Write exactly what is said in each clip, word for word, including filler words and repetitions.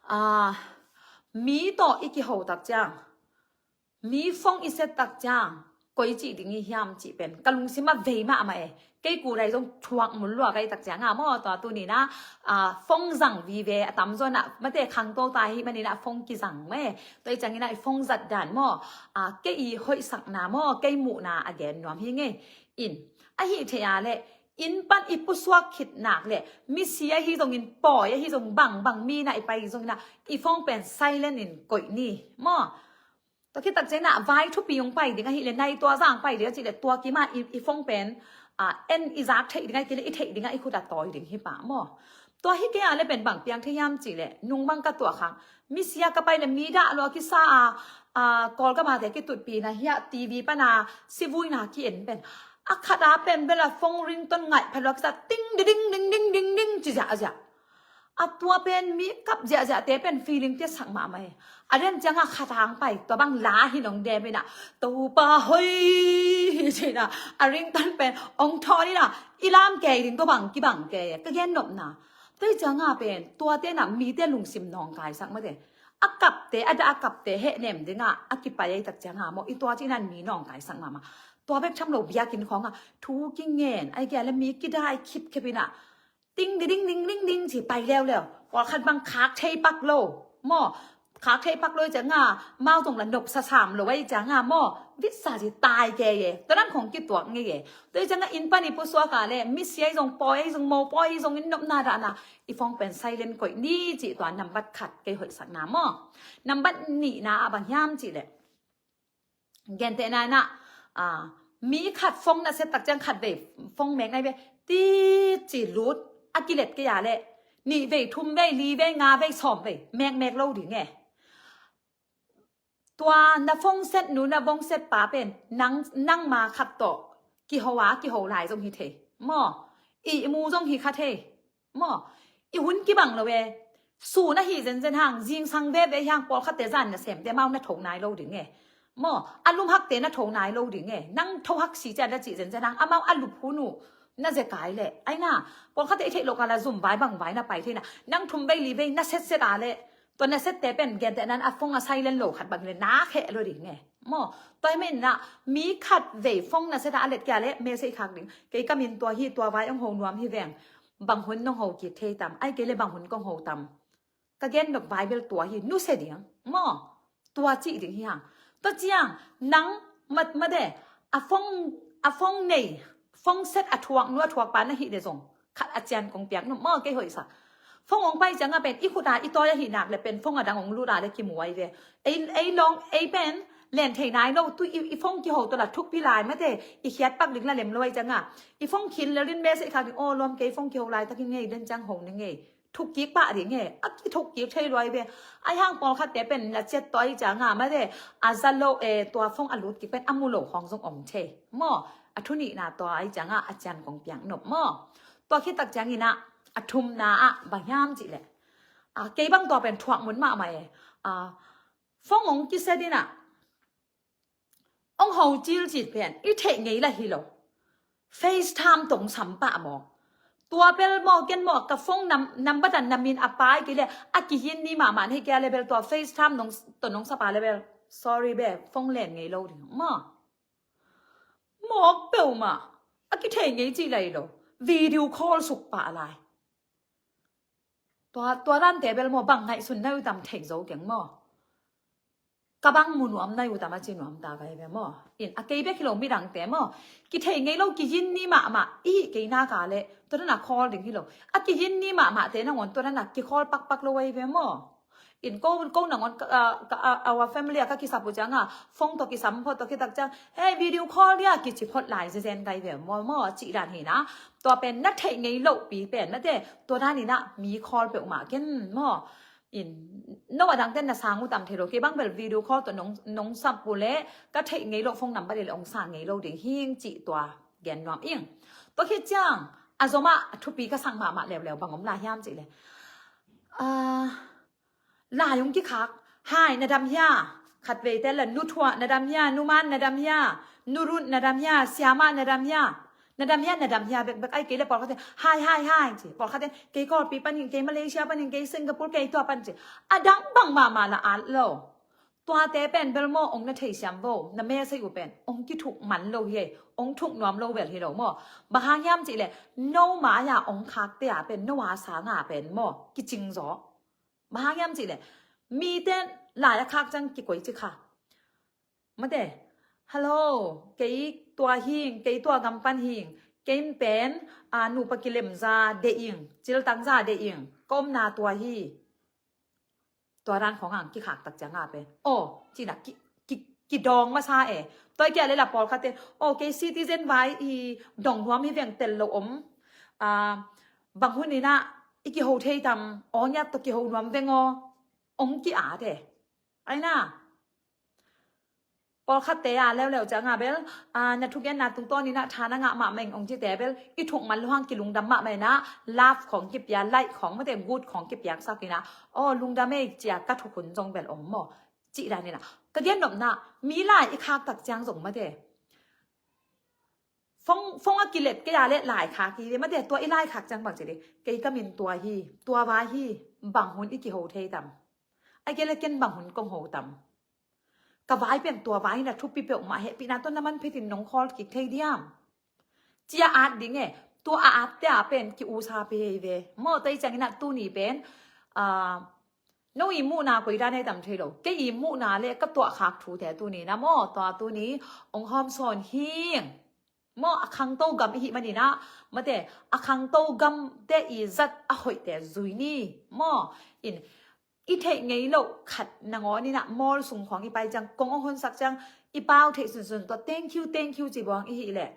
Ah, mi tawh i kiho tak ciang, mi phone i set tak ciang, koi cih ding i hiam cih pen ka lungsim ah vei mahmah e. Kei kulai zong thuak mun lua ka hih tak ciang a maw, tua tuni-in ah, ah, phone zang vive a tamzaw in ah, mate khangto ta ahih manin ah phone kizang maw e. Tua ahih ciangin ah i phone zat dan maw, ah, kei i hoihsakna maw, kei muhna a gen nuam hi ing e. In, ahih theih a leh, inn pan i pusuak khit nak leh, misi ahi zongin, pawi ahi zong, bangbang mi in ah i pai zongin ah, i phone pen silent in koih ni maw. Tua khit tak ciangin ah vai thupi hong pai ding ahih leh, nai tua zang pai ding a cih leh, tua kim ah i, i phone pen, ah, en i zak theih ding ahih kei leh, i theih ding ah i khut ah tawi ding hi pah maw. Tua hi kei a leh pen bang piang thei hiam cih leh, nung bang ka tuah khak, misi ah ka pai leh mi dah lua kisa a, ah, Kawlgam a te kitutpihna hiah TV pan a sivuina ki-en pen, a khat a pen bel a phone ringtone ngaih pha lua kisa, ting di ding ding ding ding ding ci ziahziah. A tua pen mi kap ziahziahte pen feeling piasak mahmah e. A den ciang a khat hong pai, tua bang la hi nong dem in ah, Topa hoih hi ci in ah, a ringtone pen hong thawn in ah, i lam kei ding tua bang kibang kei e, ka gen nopna. Tua ahih ciang a pen, tuate in ah mite lungsim nawngkaisak mate. A kapte, a dah a kapte hehnem ding ah a kipai ahih tak ciang a maw, i tua cih in ah mi nawngkaisak mahmah. Tua bek tham lo, biakinn khawng ah thu kingen, ahih kei leh mi kidai khipkhip in ah, ting di ding ding ding ding ci pai leuleu. Pawlkhat bang khak thei pak lo maw. Khak thei pak lo ahih ciang a, amau zong lah nopsa sam lo ahih ciang a maw, vitsa ci tai kei e. Tua dan khawng kituak ngei e. Tua ahih ciang a inn pan i pusuak a leh, misi ahi zong, pawi ahi zong, mopawi ahi zong, i nopna dahna, i phone pen silent koih ni cih tua nambat khat kei hoihsakna maw. Nambat nihna ah bang hiam cih leh, gentehna in ah, ah, mi khat phone na set tak ciang khat vei phone mek nai ve, ti ci lut, a kilet kei a leh, nih vei, thum vei, li vei, nga vei, sawm vei, mekmek lo ding e. Tua na phone set nu, na phone set pa pen, nang, nangma khat tawh kiho a, kiho lai zong hi thei maw. Ihmu zong hi kha thei maw. I hun kibang lo e. Sun ahih zenzen hang, zingsang veve hi hang, pawlkhatte zan nasemte amau na tho nai lo ding e maw. A lumhakte na tho nai lo ding e. Nang tho hak si ciat na cih zenzen hang, amau a lup hun uh na zekai leh, ai na, pawlkhatte i theih loh kal a zum vai bang vai na pai thei na. Nang thum vei li vei na setset a leh, tua na sette pen gentehna in a phone a silent lo khat bang hi leh na kheh lo ding e maw. Tua ahih manin ah mi khat vei phone na set a, a let kei a leh message khak ding. Kei ka min tua hi, tua vai hong ho nuam hi veng. Bang hun nong ho kik thei tam, ahih kei leh bang hun kong ho tam. Ka gen nop vai bel tua hi, nusia ding maw. Tua cih ding hi hang. Tua ciang nang, ma, mate, a phone, a phone nei, phone set a thuak nu, a thuak pa na hih leh zong, khat a cian kong piak nop maw, kei hoihsak. Phone hong pai ciang a pen, i khut a i tawi ahih nak leh pen, phone a dang hong lut a leh kimu ai ve. Ei, ei lawng, ei pen len thei nai lo, tu i, i phone kiho tawh lah thukpi lai mate, i khiat pak ding lah lem lo ahih ciang a, i phone khil lel in message khak ding, aw lawm, kei phone kiho laitak hi ing e, den ciang ho ning e. Thuk kik pah ding e, a kithuk kik thei lua hi ve. Ahih hang pawlkhatte pen na chat tawh ahih ciang a mate, a za lo e, tua phone a lut kik pen a mu lo khawng zong om thei maw. A thu nihna tua ahih ciang a, a cian kong piak nop maw. Tua khit tak ciangin ah, a thumna ah bang hiam cih leh, a, kei bang tua pen thuak mun mahmah e. A, phone hong kiset in ah, hong ho cilcil pen i theih ngei lah hi lo. FaceTime tawh hong sam pah maw. Tua bel maw, ken maw, ka phone nam, nambat a na min a pai kei leh, a kihin ni mahmah na hi kei a leh bel, tua FaceTime nong, tawh nong sa pah leh bel, sorry be, phone len ngei lo ding maw. Mawk peuhmah, a kithei ngei cih lah hi lo. Video call suk pah lai. Tua, tua dante bel maw, bang ngaihsun na hi uh tam, thei zo keng maw. Ka bang mu nuam na hi uh tam, a ci nuam ta ka hi ve maw. In, a kei bek hi lo, midangte maw, kithei ngei lo, kihin ni mahmah i hih kei nak a leh, tua dan a call ding hi lo. A kihin ni mahmahte nangawn tua dan a ki-call pakpak lo ahi ve maw. In, ko, ko nangawn ka, a, ka, a, our family ah ka kisap uh ciang a, phone tawh kisam phot, tua khit tak ciang, "Hey, video call dia," kici phot lai zenzen ka hi ve maw, maw, cih dan hi na. Tua pen na theih ngei lohpi pen mate, tua dan in ah mi call peuhmah ken maw. In, no a dangte na sang uh tam thei lo, kei bang bel video call tawh nong, nong sap uh leh, ka theih ngei loh phone number hi leh hong sang ngei lo ding hi ing cih tua gen nuam ing. Tua khit ciang, a zom ah a thupi ka sak mahmah leuleu bang om lai hiam cih leh, ah, lai hong kikhak, "Hi, na dam hia?" Khat veite lah, "Nu Thuah, na dam hia? Nu Man, na dam hia? Nu Rut, na dam hia? Siamah, na dam hia?" Na dam hia, na dam hia bekbek, ai kei le pawlkhat in, "Hi, hi, hi," ci. Pawlkhat in, "Kei Kawlpi pan hing, kei Malaysia pan hing, kei Singapore, kei tua pan," ci. A dang bang mahmah la at lo. Tuate pen bel maw, ong na theisiam vo, na message uh pen ong kithuk man lo hi ei, ong thuk nuam lo bel hi lo maw. Bang hang hiam cih leh, no mai-a ong khakte a pen, no a sanga pen maw, kicing zaw. Bang hang hiam cih leh, mite lai a khak ciang kikoih ci kha. Mate, "Hello, kei tua hing, kei tua gam pan hing, kei pen, a, nupa kilemza deih ing, ciltangza deih ing, ka omna tua hi." Tua dan khawng ang kikhak tak ciang a pen, "Aw," cina ki, ki, kidawng masa e. Tua kia le la pawlkhat in, "Aw, kei citizen vai i dong nuam hi veng, tel lo om. A, bang hun ina i kiho thei tam, aw nia tawh kiho nuam veng aw," ong ki-at e. Aina. Pawlkhatte a leuleu ciang a bel, a, na thugenna tungtawn ina tha na ngah mahmah ing ong cite bel, i thuk man lo hang kilungdam mahmah ina, love khawng kipia, like khawng mate, good khawng kipiaksak ina, "Aw, lungdam ei," cia ka thuk hun zong bel om maw. Cih dan ina. Ka gen nopna, mi lai i khak tak ciang zong mate, phone, phone a kilet kei a le lai khak hi ve mate, tua i lai khak ciang bang ci ding, "Kei ka min tua hi, tua vai hi, bang hun i kiho thei tam? Ai kei le ken bang hun kong ho tam? Ka vai pen tua vai ina, thupi peuhmah, hehpihna tawh na man phetin nong khawl kik thei diam?" Cia at ding e. Tua a atte a pen ki-usa pei ve maw. Tua i ciang ina tuni pen, a, no i muhna koi dan ei tam thei lo. Kei i muhna le ka tuahkhak thute tuni na maw, tua tuni ong hawmsawn hing. Maw, a khangto gam i hih man ina, mate, a khangto gamte i zat a hoihte zui ni. Maw, in, i theih ngei loh khat nangawn ina, mall sung khawng i pai ciang, kong ong honsak ciang, i pau theih sunsun tawh, "Thank you, thank you," ci buang i hih leh,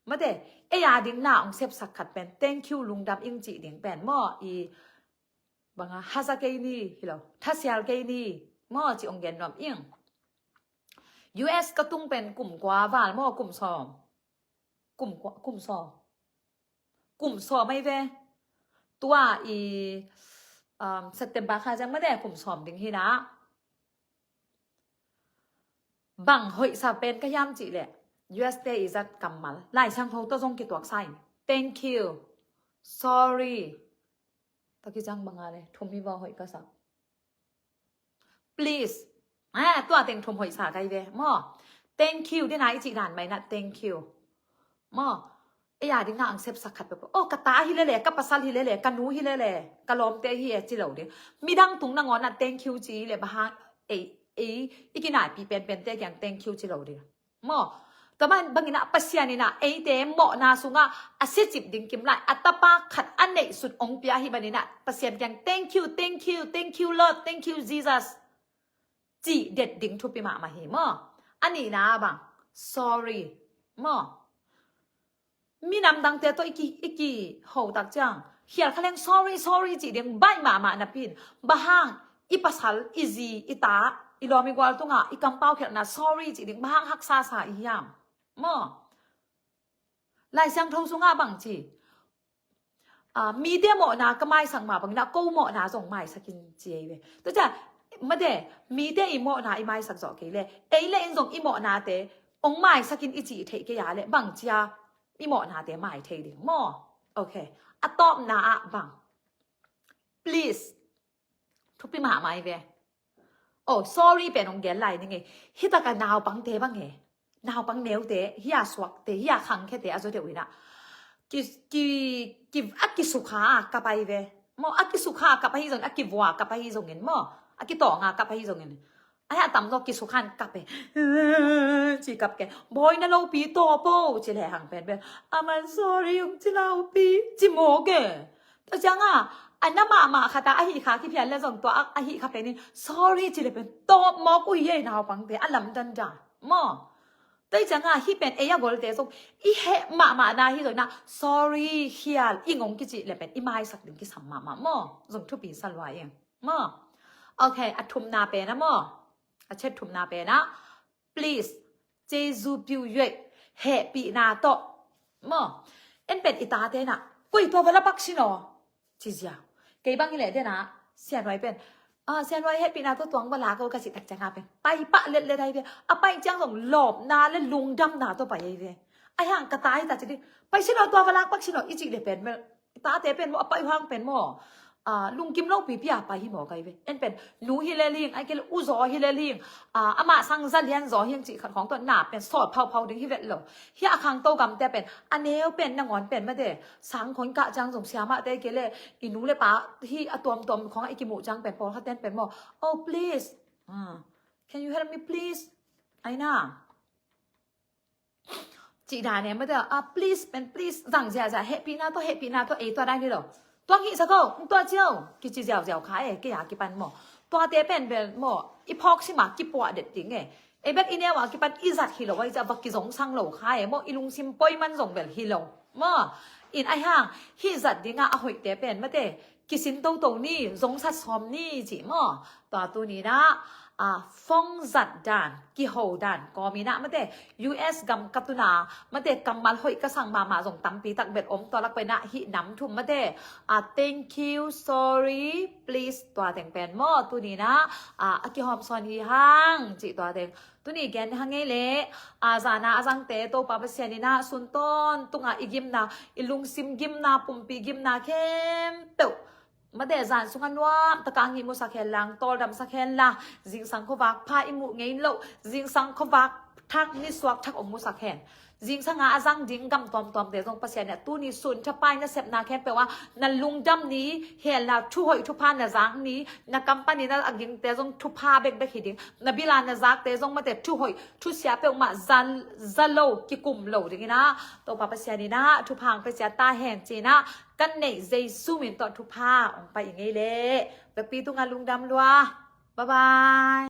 mate, ei a ding na ong sepsak khat pen, "Thank you, lungdam ing," cih ding pen maw, i banga, "Haza kei ni," hi lo, "Thasial kei ni," maw, ci ong gen nuam ing. U S ka tung pen kum kua val maw, kum sawm. Kum kua, kum sawm. Kum sawm mai ve. Tua i, um, September kha ciang mate kum sawm ding hi na. Bang hoihsa pen ka hiam cih leh, U S te i zat kammal, Lai Siangtho tawh zong kituaksa in, "Thank you," "Sorry." Tua kiciang banga le, thum hi va hoih ka sa. "Please." Eh, tua teng thum hoihsa kai ve maw. "Thank you," dena i cih dan mai na, "Thank you." Maw. Ei a ding na ang sepsak khat peuhpeuh. "Oh, ka ta hi lele, ka pasal hi lele, ka nu hi lele, ka lawmte hi e," ci lo ding. Midang tung nangawn na "Thank you" ci le bang hang, ei, ei i kinaipih penpente kiang "Thank you" ci lo ding. Maw. Tua man bangin a Pasian in a eite mawhna sungah a siacip ding kim lai, a tapa khat a neihsut ong pia hi manin a Pasian kiang, "Thank you, thank you, thank you Lord, thank you Jesus," cih det ding thupi mahmah hi maw. A nihna bang, "Sorry." Maw. Minam dangte tawh i ki, i kiho tak ciang, khial kha leng "Sorry, sorry," cih ding baih mahmah napi in, bang hang i pasal, i zi, i ta, i lawm i gual tungah i kampau khialhna "Sorry" cih ding bang hang haksa sa i hiam? Maw. Lai Siangtho sungah bang ci, a, "Mite mawhna ka maisak mah bangin a ko mawhna zong maisak in," ci ei ve. Tua ciang, mate, mite i mawhna i maisak zawh kei le, ei le in zong i mawhnate ong maisak in i cih theih kei a le, bang cia i mawhnate mai thei ding maw. Ok. A tawpna ah bang, "Please." Thupi mahmah hi ve. Oh, "Sorry" pen ong gen lai ning e. Hi taka naupangte bang e, naupang neute, hi a suakte, hi a khangkhete a zaw deuh in a, ki, ki, ki, a kisukha a kap ahi ve. Maw, a kisukha a kap ahi zongin, a kivua a kap ahi zongin maw, a kitawng a kap ahi zongin, a hia tam zaw kisukha in kap e. Ci kap ke. "Bawi na lopi tawp o," ci le hang pen bel, "Aman sorry ung ci lopi," ci mawk e. Tua ciang a, a na mahmah khat a, a hih kha kiphial le zong tua a, a hih kha pen in "Sorry" ci le pen tawp mawk uh hi ei naupangte, a lamdang dan. Maw. Tua ciang a, hih pen ei a golte zong i heh mahmahna hi zong na, "Sorry," khial, "Ing" ong kici le pen i maisak ding kisam mahmah maw. Zong thupi sa lua ing. Maw. Ok, a thumna pen a maw. A chet thumna pen a, "Please, Jesu piu yuai, hehpihna tawh." Maw. En pen i tate na, "Koi tua vala pak sin aw," ci zia. Kei bang i le dena, Sianuai pen, "Ah, Sianuai, hehpihna tawh tuang vala ko," ka ci tak ciang a pen pai pah letlet ahi ve. A pai ciang zong lawpna le lungdamna tawh pai ahi ve. Ahi hang ka ta hi ta ci ding. Pai sin aw, tua va lak pak sin aw i cih le pen bel, i tate pen maw, a pai uh hang pen maw, a, lungkim lo pipi a pai hi maw kai ve. En pen nu hi lel hing, ai kei le u zaw hi lel hing, a, amah sang za lian zaw hing cih khat khawng tawh na pen sawt phauphau ding hi vet lo. Hia a khangto gamte pen a neu pen nangawn pen mate sang khawng kah ciang zong siamahte kei le i nu le pa hi a tuamtuam khawng a i kimuh ciang pen pawlkhat ten pen maw, "Oh, please, ah, can you help me, please?" Ai na cih dan e mate, a, please pen please zang ziahziah, hehpihna tawh, hehpihna tawh, ei tua dan hi lo. Tua hihsa ko, tua cio kici ziauziau kha e, kei a kipan maw. Tuate pen bel maw, i phawk sima kipuah det ding e. Ei bek i neu a kipan i zat hi lo, ai cia va kizongsang lo kha e maw, i lungsim poi man zong bel hi lo maw. In ahi hang hih zat dinga a hoihte pen mate kisin toto ni, zongsat sawm ni cih maw. Tua tuninah, a, phone zat dan, kiho dan kawminah mate, U S gam ka tuna mate, kammal hoih ka sang mahmah zong tampi tak bet om. Tua lak penah hih nam thum mate, a, thank you, sorry, please, tua teng pen maw tuninah, a, a kihawm sawn hi hang cih tua teng. Tuni gen hang ei leh, a, zana a zangte Topa Pasian inah sun tawntunga i gimna, i lungsim gimna, pumpi gimna khempeuh mate zan sunga nuam taka ngih musak hen lang, tawldamsak hen la, zingsang khuavak pha i muh ngei loh, zingsang khuavak thak nisuak thak om musak hen. Zingsanga a zang ding gam tuamtuamte zong Pasian inah tuni sun thapai nasepna khempeuh ah na lungdam ni hen la, thuhoih thupha na zak ni, na company na a gingte zong thupha bekbek hi ding, na bila na zakte zong mate thuhoih thusia peuhmah za, za lo kikum lo dinginah Topa Pasian inah thupha hong pia sia ta hen cinah kan neih Jesu min tawh thupha hong pai i ngei leh. Vekpi tunga lungdam lua. Bye bye.